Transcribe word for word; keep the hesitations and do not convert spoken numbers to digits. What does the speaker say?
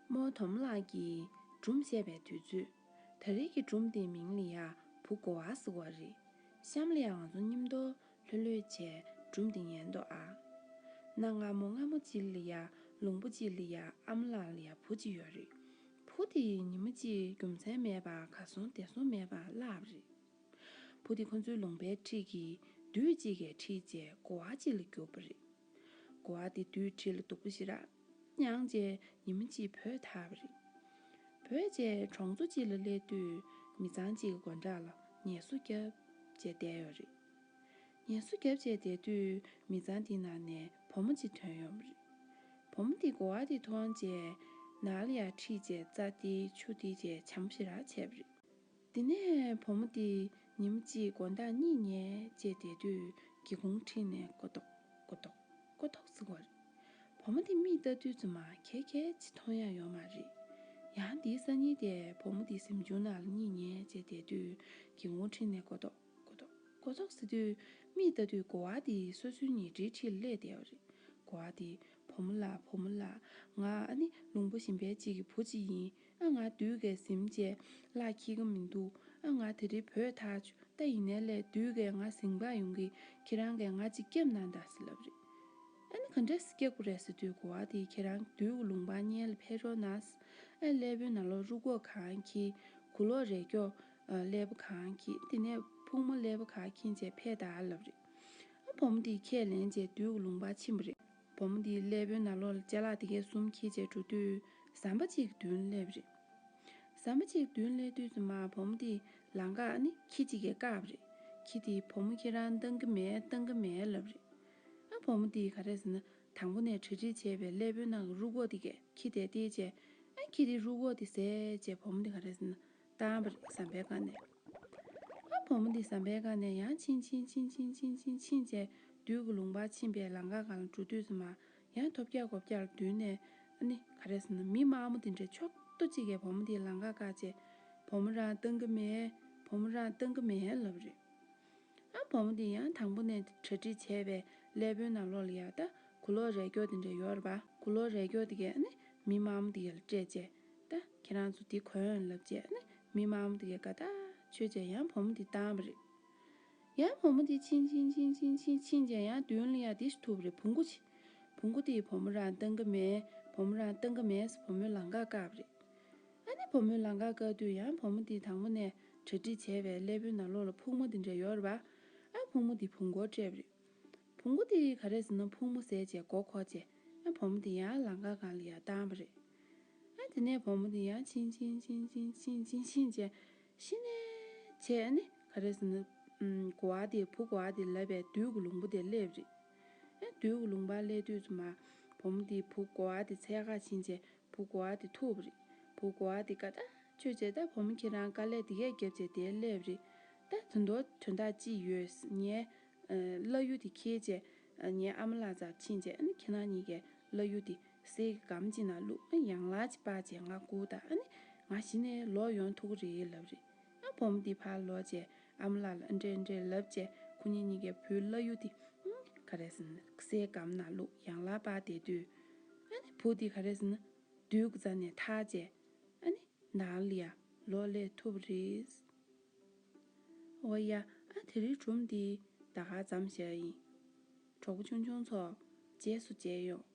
རྨོ་དོམ་ལགས་ཀྱིས་སྒྲུང་བཤད་པའི་དུས་ཚོད། ད་རེས་ཀྱི་སྒྲུང་དེའི་མིང་ལ་ཡ་བུ་གོ་བ་ཟེར་བ་རེད། གཤམ་ལ་ཡ་ང་ཚོ་མཉམ་དུ་ལྷོད་ལྷོད་བྱས་སྒྲུང་དེ་ཉན་དོ་ཨ། གནའ་སྔ་མོ་སྔ་མོ་གཅིག་ལ་ཡ་ལུང་པ་གཅིག་ལ་ཡ་ཨ་མ་ལགས་ལ་ཡ་བུ་གཅིག་ཡོད་རེད། བུ་དེ་ཉི་མ་གཅིག་རྒྱུ་མཚན་མེད་པར་གར་སོང་དེར་སོང་མེད་པར་བརླགས་པ་རེད། བུ་དེ་ཁོ་ཚོའི་ལུང་པའི་འཁྲིས་ཀྱི་བདུད་གཅིག་གིས་ཁྲིད་བྱས་གོ་བ་གཅིག་ལ་རྒྱུགས་པ་རེད། གོ་བ་དེ་བདུད་ཁྲིད་ལ་སྡུག་པོ་ཞེ་དྲག་མྱངས་བྱས་ཉི་མ་གཅིག་བུད་ཐལ་བ་རེད། བུད་བྱས་གྲོང་ཚོ་གཅིག་ལ་སླེབས་དུས་མི་ཚང་གཅིག་གི་སྒོ་འགྲམ་ལ་ངལ་གསོ་རྒྱབ་བྱས་བསྡད་ཡོད་རེད། ངལ་གསོ་རྒྱབ་བྱས་བསྡད་དུས་མི་ཚང་དེའི་ནང་ནས་བུ་མོ་གཅིག་ཐོན་ཡོང་བ་རེད། བུ་མོ་དེས་གོ་བ་དེ་མཐོང་བྱས་ནང་ལ་ཡར་ཁྲིད་བྱས་རྩྭ་དེ་ཆུ་དེ་བྱས་བྱམས་ཞེ་དྲག་བྱས་པ་རེད། དེ་ནས་བུ་མོ་དེས་ཉིན་གཅིག་དགོང་དག་གཉིད་ཉལ་བྱས་བསྡད་དུས་སྒེའུ་ཁུང་འཁྲིས་ནས་ཀོ་ཏོག་ཀོ་ཏོག་ཀོ་ཏོག་ཟེར་གོ། བུ་མོ་དེ་མིག་ལྟ་དུས་ཙམ་མ་གས་གས་ཅིག་མཐོང་ཡ་ཡོད་མ་རེད། ཡང་དེའི་སང་ཉིན་དེ་བུ་མོ་དེ་གཟིམ་ཆུང་ནང་ལ་གཉིད་ཉལ་བྱས་བསྡད་དུས་སྒེའུ་ཁུང་འཁྲིས་ནས་ཀོ་ཏོག་ཀོ་ཏོག་ཀོ་ཏོག་ཟེར་དུས་མིག་ལྟ་དུས་གོ་བ་དེ་སོ་སོའི་ཉལ་ཁྲིའི་འཁྲིས་ལ་སླེབས་བསྡད་པ་རེད། གོ་བ་དེ་བུ་མོ་ལགས་བུ་མོ་ལགས། ང་ཨ་ནི་ལུང་པ་གཞན་པའི་གཅིག་གི་བུ་གཅིག་ཡིན། ཨ་ང་བདུད་ཀྱིས་ཟིན་བྱས་གླགས་འཁེལ་གི་མི་འདུག་ཨ་ང་དེ་རིང་བུད་ཐལ་བྱུང་། ད་ཡིན་ནའི་ལས་བདུད་ཀྱིས་ང་ཟིན་པར་ཡོང་གི། ཁྱེད་རང་གིས་ང་གཅིག་སྐྱབས་གནང་དང་ཟེར་ལབ་རེད། ཨ་ནི་ག་འདྲས་སེ་སྐྱབས་དགོས་རེད་ཟེར་དུས་གོ་བ་དེས་ཁྱེད་རང་བདུད་ཀྱི་ལུང་པ་སྔོན་ལ་ཕེབས་རོགས་གནང་། ཨ་ཀླད་པའི་ནང་ལོགས་རུས་ཁོག་གང་འཁྱེར། གོས་ལོག་རས་སྐྱོགས་ཀླད་པ་གང་འཁྱེར། དེ་ནས་ཕུང་མོ་ཀླད་པ་གང་འཁྱེར་བྱས་ཕེབས་དང་ལབ་རེད། ཨ་བུ་མོ་དེས་ཁས་ལེན་བྱས་བདུད་ཀྱི་ལུང་པར་ཕྱིན་པ་རེད། བུ་མོ་དེས་ཀླད་པའི་ནང་ལོགས་ལ་ཅ་ལག་དེ་གས་གསུམ་འཁྱེར་བྱས་འགྲོ་དུས་ཟམ་པ་གཅིག་གི་མདུན་སླེབས་རེད། ཟམ་པ་གཅིག་གི་མདུན་སླེབས་དུས་ཙམ་མ་བུ་མོ་དེས་ལམ་ཁ་ཨ་ནི་ཁྱི་གཅིག་གིས་བཀག་པ་རེད། ཁྱི་དེས་བུ་མོ་ཁྱེད་རང་བཏང་གི་མེད་བཏང་གི་མེད་ལབ་རེད། ཨ་བུ་མོ་དེས་ག་རེ་ཟེར་ན་དང་པོ་ནས་གྲ་སྒྲིག་བྱས་པའི་ཀླད་པའི་ནང་གི་རུས་ཁོག་དེ་གས་ཁྱི་དེས་བལྟས་བྱས། ཨ་ཁྱི་དེས་རུས་ཁོག་དེ་བཟས་བྱས་བུ་མོ་དེ་ག་རེ་ཟེར་ན་བཏང་པ་རེད་ཟམ་པའི་སྒང་ནས། ཨ་བུ་མོ་དེ་ཟམ་པའི་སྒང་ནས་ཡང་ཕྱིན་ཕྱིན་ཕྱིན་ཕྱིན་ཕྱིན་ཕྱིན་ཕྱིན་བྱས་བདུད་ཀྱི་ལུང་པར་ཕྱིན་པའི་ལམ་ཁ་སྒང་ལ་འགྲོ་དུས་ཙམ་མ་ཡང་ཐོབ་རྒྱག་གོ་རྒྱག་ལ་མདུན་ནས་ཨ་ནི་ག་རེ་ཟེར་ན་མི་དམར་མོ་དེ་འདྲས་ཕྱོགས་བཏུ་གཅིག་གིས་བུ་མོ་དེའི་ལམ་ཁ་བཀག་བྱས། བུ་མོ་རང་བཏང་གི་མེད། བུ་མོ་རང་བཏང་གི་མེད་ལབ་རེད། ཨ་བུ་མོ་དེ་ཡང་དང་པོ་ནས་གྲ་སྒྲིག་བྱས་པའི་ཀླད་པའི་ནང་ལོགས་ལ་ཡ་ད་གོས་ལོག་རས་སྐྱོགས་དེ་འདྲ་ཡོད་རེད་པ། གོས་ལོག་རས་སྐྱོགས་དེ་གས་ཨ་ནི་མི་དམར་མོ་དེ་གས་ལ་སྤྲད་བྱས། ད་ཁྱེད་རང་ཚོ་འདི་གོན་ལབ་བྱས་ཨ་ནི་མི་དམར་མོ་དེ་གས་དགའ་ཐག་ཆོད་བྱས་ཡང་བུ་མོ་དེ་བཏང་བ་རེད། ཡང་བུ་མོ་དེ་ཕྱིན་ཕྱིན་ཕྱིན་ཕྱིན་ཕྱིན་ཕྱིན་བྱས་ཡང་མདུན་ལ་ཡ་དེ་ཞིག་ཐུག་པ་རེད། བོང་གུ་ཅིག་བོང་གུ་དེས་བུ་མོ་རང་བཏང་གི་མེད། བུ་མོ་རང་བཏང་གི་མེད་ཟེར་བུ་མོའི་ལམ་ཁ་བཀག་པ་རེད། ཨ་ནི་བུ་མོའི་ལམ་ཁ་བཀག་དུས་ཡང་བུ་མོ་དེས་དང་པོ་ནས་གྲ་སྒྲིག་བྱས་པའི་ཀླད་པའི་ནང་ལོགས་ལ་ཕུང་མོ་དེ་འདྲ་ཡོད་རེད་པ། ཨ་ཕུང་མོ་དེ་བོང་གུར་སྤྲད་པ་རེད། བོང་གུ་དེས་ག་རེ་ཟེར་ན་ཕུང་མོ་བཟས་བྱས་མགོ་འཁོར་བྱས་ཨ་བུ་མོ་དེ་ཡང་ལམ་ཁ་སྒང་ལ་ཡར་བཏང་བ་རེད། ཨ་དེ་ནས་བུ་མོ་དེ་ཡང་ཕྱིན་ཕྱིན་ཕྱིན་ཕྱིན་ཕྱིན་ཕྱིན་ཕྱིན་བྱས་ཤི་ནས་བྱས་ཨ་ནི་ག་རེ་ཟེར་ན་ཨམ་གོ་བ་དེ་བུ་གོ་བ་དེ་ལབ་པའི་བདུད་ཀྱི་ལུང་པ་དེར་སླེབས་རེད། ཨ་བདུད་ཀྱི་ལུང་པར་སླེབས་དུས་ཙམ་མ་བུ་མོ་དེས་བུ་གོ་བ་དེ་འཚོལ་ག་ཕྱིན་བྱས་བུ་གོ་བ་དེ་ཐུག་པ་རེད། བུ་གོ་བ་དེ་དགའ་ཐག་ཆོད་བྱས་ད་བུ་མོ་ཁྱེད་རང་དཀའ་ལས་དེ་གས་བརྒྱབ་བྱས་དེར་སླེབས་རེད། ད་དོན་དག་དོན་དག་ཅི་ཡོད་ངས་ཨ་བླ་གཡུ་དེ་འཁྱེར་བྱས་ཨ་ངའི་ཨ་མ་ལགས་རྩར་ཕྱིན་བྱས་ཨ་ནི་ཁྱེད་རང་གཉིས་ཀས་བླ་གཡུ་དེ་གསེར་གྱི་སྒམ་གཅིག་ནང་བླུགས། ཨ་ཡང་ལག་ཅིག་སྤར་བྱས་ང་སྒུག་དང་། ཨ་ནི་ང་གཞི་ནས་ལོག་ཡོང་ཐུབ་ཀྱི་རེད་ལབ་རེད། ཨ་བུ་མོ་དེ་ཕར་ལོག་བྱས་ཨ་མ་ལགས་ལ་ཨ་འདྲས་ཨ་འདྲས་ལབ་བྱས་ཁོ་གཉིས་གཉིས་ཀས་བུའི་བླ་གཡུ་དེ་ཨ་ག་རེ་ཟེར་ན་གསེར་སྒམ་ནང་བླུགས་ཡང་ལག་སྤར་བསྡད་དུས། ཨ་ནི་བུ་དེ་ག་རེ་ཟེར་ན་བདུད་ཀྱི་རྩ་ནས་ཐར་བྱས་ཨ་ནི་ནང་ལ་ཡ་ལོག་སླེབས་ཐུབ་པ་རེད། འོ་ཡ། ཨ་དེ་རིང་སྒྲུང་འདི་ད་ག་ཙམ་བཞག་ཡིན། གྲོགས་པོ་ཆུང་ཆུང་ཚོ་རྗེས་སུ་མཇལ་ཡོང་།